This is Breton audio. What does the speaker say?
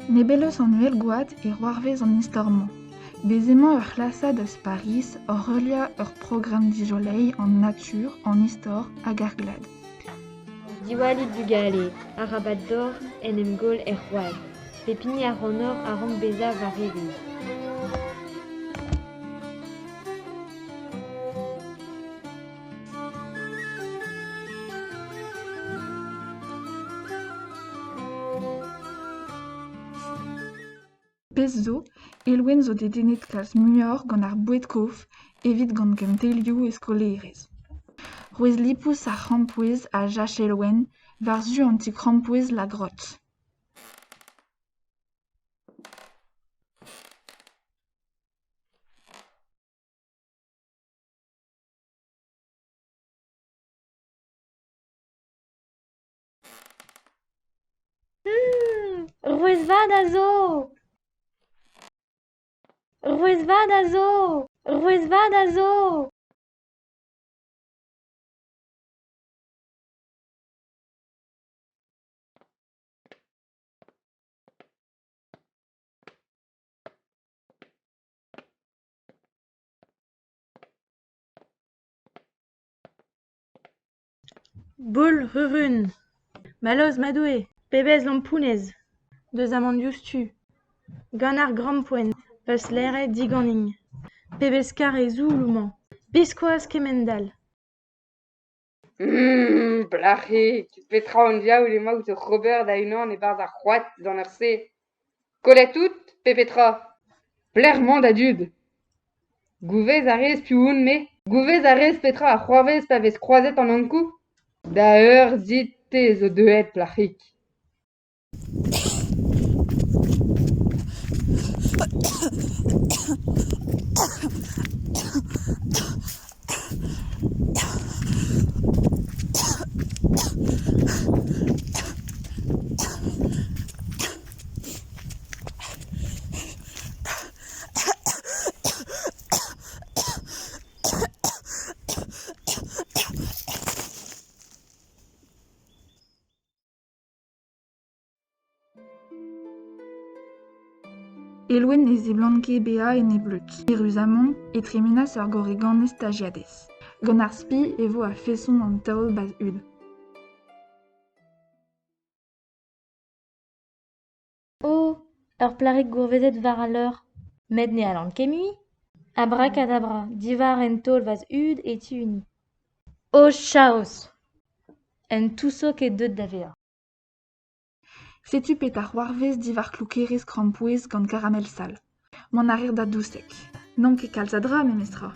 Nebell eus an Uhelgoad e c'hoarvez an istor-mañ. Bez' emañ ur c'hlasad eus Pariz oc'h heuliañ ur programm dizoleiñ an natur, an istor hag ar glad. Diwallit bugale, arabat deoc'h en em goll er c'hoad. Pep hini ac'hanoc'h a rank bezañ war evezh. Pezh zo, Elwen zo dedennet kalz muioc'h gant ar boued-kof evit gant kentelioù e skolaerez. C'hwezh lipous ar c'hrampouezh a jach Elwen war-zu an ti-krampouezh La Grotte. Rouez vat a zo ! Rouez vat a zo ! Rouez vat a zo ! Boull c'hurun ! Mallozh ma Doue ! Pebezh lamponez ! Deus amañ diouzhtu ! Gant ar grampouezhenn 'peus laeret diganin ! Pebezh karrez-zoul homañ ! Biskoazh kemend-all ! Plac'hig, petra an diaoul emaout oc'h ober da-unan e-barzh ar c'hoad d'an eur-se ? Kollet out pe petra ? Pelec'h emañ da dud ? Gouvez a rez piv on-me ? Gouvez a rez petra a c'hoarvez pa vez kroazet an Ankoù ? Da eur dit-te zo deuet, plac'hig. Elwen ne seblant ket bezañ en he bleud. Eüruzamant e tremenas ur gorriganez stajiadez. Gant ar spi e vo a-feson an taol bazh-hud. Oh, ur plac'hig gourvezet war al leur. Met ne c'hallan ket mui. Abrakadabra, diwar un taol va zud e tihuni. O chaos ! Un tousog eo deuet da vezañ. Setu petra c'hoarvez diwar klokerez krampouezh gant karamel sall. Mont a rer da douseg. N'omp ket kalz a dra memestra.